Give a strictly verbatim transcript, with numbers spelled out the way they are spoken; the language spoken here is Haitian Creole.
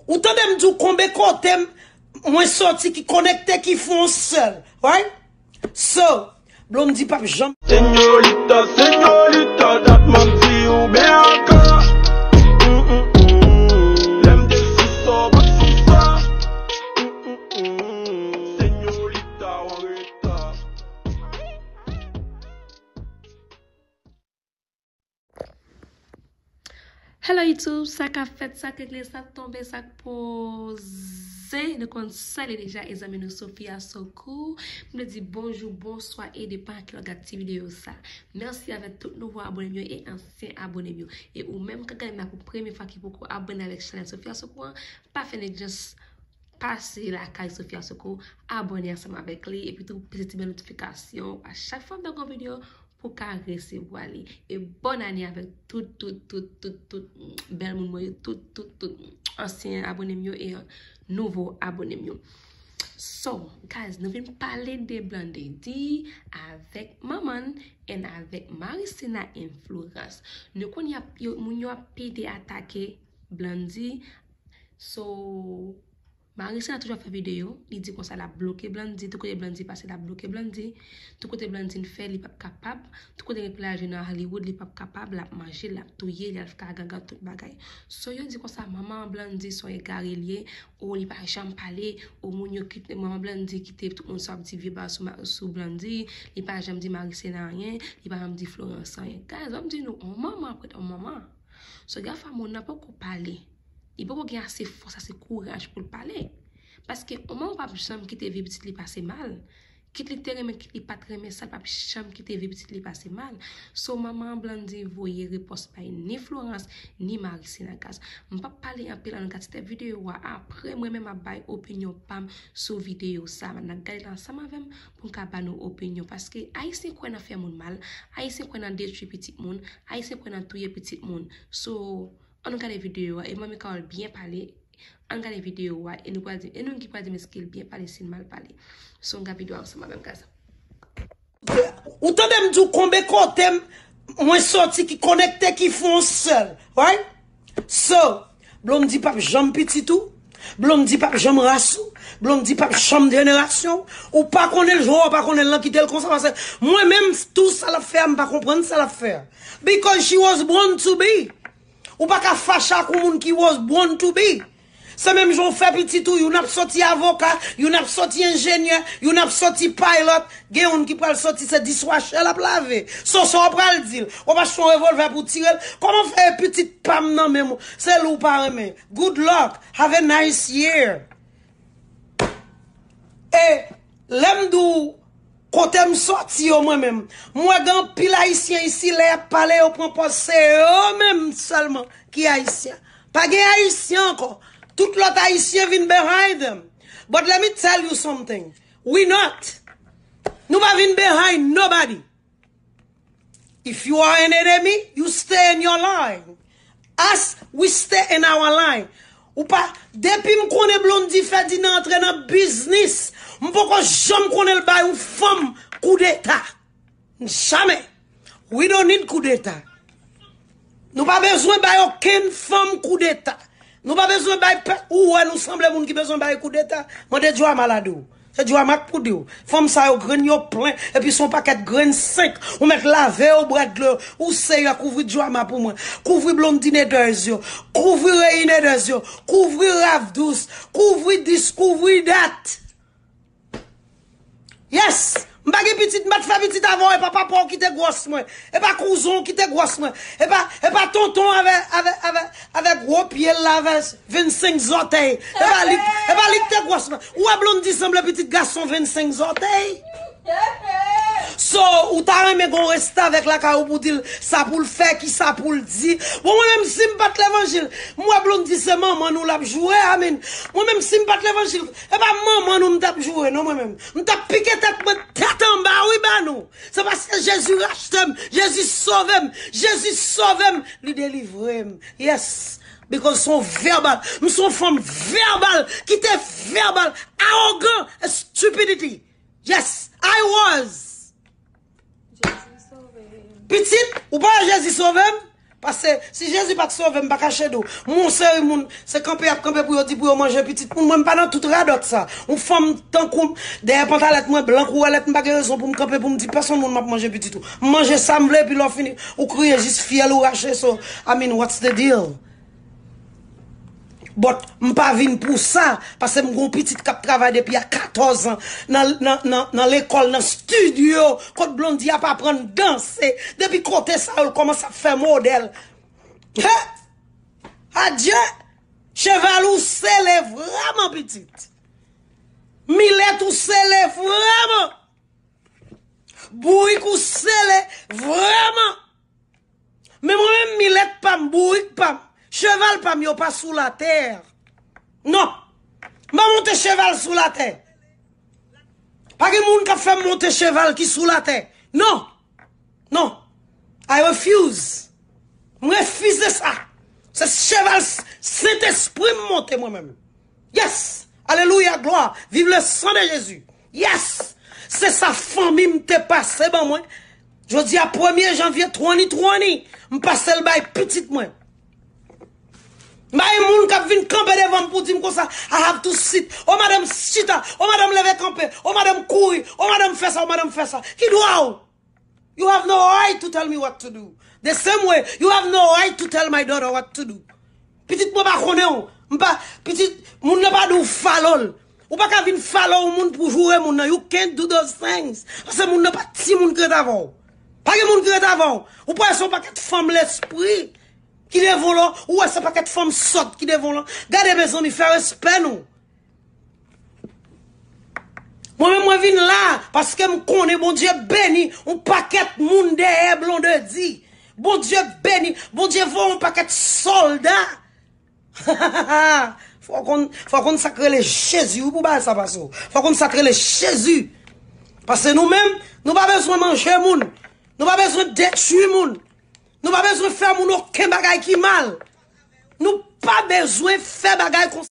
Ou tande m di w konbe kote m, mwen soti ki konekte ki fè yon sèl, right? So, Blondedy p ap janm. Señorita, señorita, dat m ap di ou byen ankò. Mm, mm, mm. Lè m te sou sa, w pa t sou sa. Mm, mm, mm. Señorita, w an reta. Hello YouTube, sa k ap fèt, sa k regle, sa k tonbe, sa k poze. Nou konn sa li deja, e zanmi nou Sophia Sokou. M vle di bonjou, bonswa, e depan a kilè w gad ti videyo sa. Mèsi avèk tout nouvo abone m yo e ansyen abone m yo. E ou menm k ap gade m la pou premye fwa ki poko abone avèk chanèl Sophia Sokou an, pa fè neglijans, pase lakay Sophia Sokou, abone ansanm avèk li, epi tou peze ti bèl notifikasyon a chak fwa m fè yon videyo, pou ka resevwa li. E bòn ane avèk tout, tout, tout, tout, tout, mm, bèl moun mwen yo, tout, tout, tout, mm, ansyen abone m yo e, uh, nouvo abone m yo. So, guys, nou vin pale de Blondedy avèk manman l and avèk Marisena and Florence. Nou konn y ap, yo, moun yo ap pede atake Blondedy. So, Marisena toujou ap fè videyo, li di konsa l ap bloke Blondedy, tout kote Blondedy pase l ap bloke Blondedy, tout kote Blondedy fè li p ap kapab, tout kote gen plaj nan Hollywood li p ap kapab, l ap manje, l ap touye, l ap fè gangan tout bagay. So yo di konsa manman Blondedy se yon egare li ye, o li pa janm pale, o moun yo kite, manman Blondedy kite tout moun sa ap di vye bagay sou, sou Blondedy, li pa janm di Marisena anyen, li pa janm di Florence anyen. Guys, ban m di nou, on manman ap ret on manman. So, gen fwa moun nan poko pale. Li poko gen ase fòs, ase kouraj pou l pale. Paske on manman p ap janm kite vi pitit li pase mal. Kit li te renmen, kit li pa t renmen, sa l p ap janm kite vi pitit li pase mal. So, manman Blondedy voye repons bay ni Florence, ni Marisena, guys. M p ap pale anpil, ann gade ti tèt videyo a. Apre, mwen menm ap bay opinyon pa m sou videyo sa. N ap gade l ansanm avè m pou n ka ba nou opinyon. Paske Ayisyen kwè nan fè moun mal, Ayisyen kwè nan detwi pitit moun, Ayisyen kwè nan touye pitit moun. So, ann gade videyo a, e manmi Carole byen pale. Ann gade videyo a, e nou pral di, e nou ki pral di m èske l byen pale, si l mal pale. So, ann gade videyo a ansanm avè m, guys. Ou tande m di w konbe kote m, mwen soti ki konekte ki fè yon sèl, right? So, Blondedy p ap janm pitit ou, Blondedy p ap janm ras ou, Blondedy p ap janm jenerasyon w. Ou pa konnen l jwe, ou pa konnen l nan kite l konsa, paske mwen menm, tou sa l ap fè a, m pa konprann sa l ap fè a. Because she was born to be. Ou pa ka fache ak yon moun ki was born to be. Se menm jan w fè pitit ou, youn ap soti avoka, youn ap soti enjenyè, youn ap soti pilot, gen youn ki pral soti se dishwasher l ap lave. So, sa w pral di l? W ap achte yon revòlvè pou w tire l? Kòman fè e pitit pa m nan menm ou? Se li w pa renmen. Good luck. Have a nice year. E lè m di w kote m soti yo mwen menm, m wè gen anpil Ayisyen isi, lè y ap pale, yo pran pòz se yo menm sèlman ki Ayisyen. Pa gen Ayisyen ankò. Tout lòt Ayisyen vin behind them. But let me tell you something. We not. Nou pa vin behind nobody. If you are an enemy, you stay in your line. Us, we stay in our line. Ou pa, depi m konnen Blondedy Ferdinand antre nan biznis, m poko janm konnen l bay yon fanm koudeta. Jamè. We don't need koudeta. Nou pa bezwen bay okenn fanm koudeta. Nou pa bezwen bay pèp, ou wè nou sanble moun ki bezwen bay koudeta. Mande Joama la di w. Se Joama k pou di w. Fanm sa yo grenn yo plen, epi se yon pakèt grenn senk. Ou mèt lave yo, bwè dlo, ou sere, kouvri Joama pou mwen. Kouvri Blondedy Neders yo. Kouvri Rey Neders yo. Kouvri Raf Dous. Kouvri dis, kouvri dat. Yes! M pa gen pitit, m pa t fè pitit avè w, e pa papa w ki te gwòs mwen, e pa kouzen w ki te gwòs mwen, e pa, e pa tonton avè, avè, avè, avè gwo pye l la, avè vennsenk zòtèy, e pa li, e pa li ki te gwòs mwen. Ou wè Blondedy sanble pitit gason vennsenk zòtèy? So, ou ta renmen gon restavèk lakay ou pou di l sa pou l fè, ki sa pou l di? Bon, mwen menm, si m pa t levanjil, m wè Blondedy se manman nou l ap joure, amen. Mwen menm, si m pa t levanjil, e pa manman nou m t ap joure, non, mwen menm. M t ap pike tèt mwen tèt anba, wi, ba nou. Se paske Jezi rachte m, Jezi sove m, Jezi sove m, li delivre m. Yes. Because se yon vèbal. M se yon fanm vèbal, ki te vèbal, awogan, stupidity. Yes, I was. Jezi sove m. Pitit, ou pa wè Jezi sove m? Paske si Jezi pa t sove m, m pa kache di w. Yon seri moun, se kanpe y ap kanpe pou yo di pou yo manje pitit moun. Mwen, m pa nan tout radòt sa. Yon fanm tankou m, dèyè pantalèt mwen blan kou wè lèt, m pa gen rezon pou m kanpe pou m di pèsonn moun m ap manje pitit ou. M manje sa m vle, epi lè w fini, ou kriye jis fyèl ou rache. So, I mean, what's the deal? But m pa vin pou sa, paske m gon pitit k ap travay depi a katòz an nan, nan, nan, nan lekòl, nan studio, kot Blondie ap aprann danse. Depi kote sa yo, l kòmanse ap fè modèl. He! Adye! Cheval ou sele vrèman, pitit. Milèt ou sele vrèman. Bourik ou sele vrèman. Men mwen menm, milèt pa m, bourik pa m, cheval pa m, yo pa sou latè. Non. M pa monte cheval sou latè. Pa gen moun k ap fè m monte cheval ki sou latè. Non. Non. I refuse. M refize sa. Se cheval s-, Sentespri m monte mwen menm. Yes! Alelouya, glwa! Viv le sang de Jésus! Yes! Se sa fanmi m te pase ban mwen. Jodi a premye janvye twenty twenty, m pase l bay pitit mwen. M pa gen moun k ap vin kanpe devan m pou di m konsa, "I have to sit." O madanm chita, o madanm leve kanpe, o madanm kouri, o madanm fè sa, o madanm fè sa. Ki dwa w? You have no right to tell me what to do. The same way, you have no right to tell my daughter what to do. Pitit mwen pa konnen w. M pa, pitit, moun nan pa di w follow l. Ou pa ka vin follow yon moun pou joure moun nan. You can't do those things. Paske moun nan pa timoun ki ret avè w. Pa gen moun ki ret avè w. Ou pa wè se yon pakèt fanm lespri ki devan w lan. Ou wè se pakèt fanm sòt ki devan w lan. Gade, mezanmi, fè respè nou. Mwen menm, mwen vin la paske m konnen Bondye beni yon pakèt moun dèyè Blondedy. Bondye beni, Bondye voye yon pakèt sòlda. Fò w konn, fò w konn sa k rele Jezi, wi, pou bagay sa pase w. Fò w konn sa k rele Jezi. Paske nou menm, nou pa bezwen manje moun. Nou pa bezwen detwi moun. Nou pa bezwen fè moun okenn bagay ki mal. Nou pa bezwen fè bagay konsa.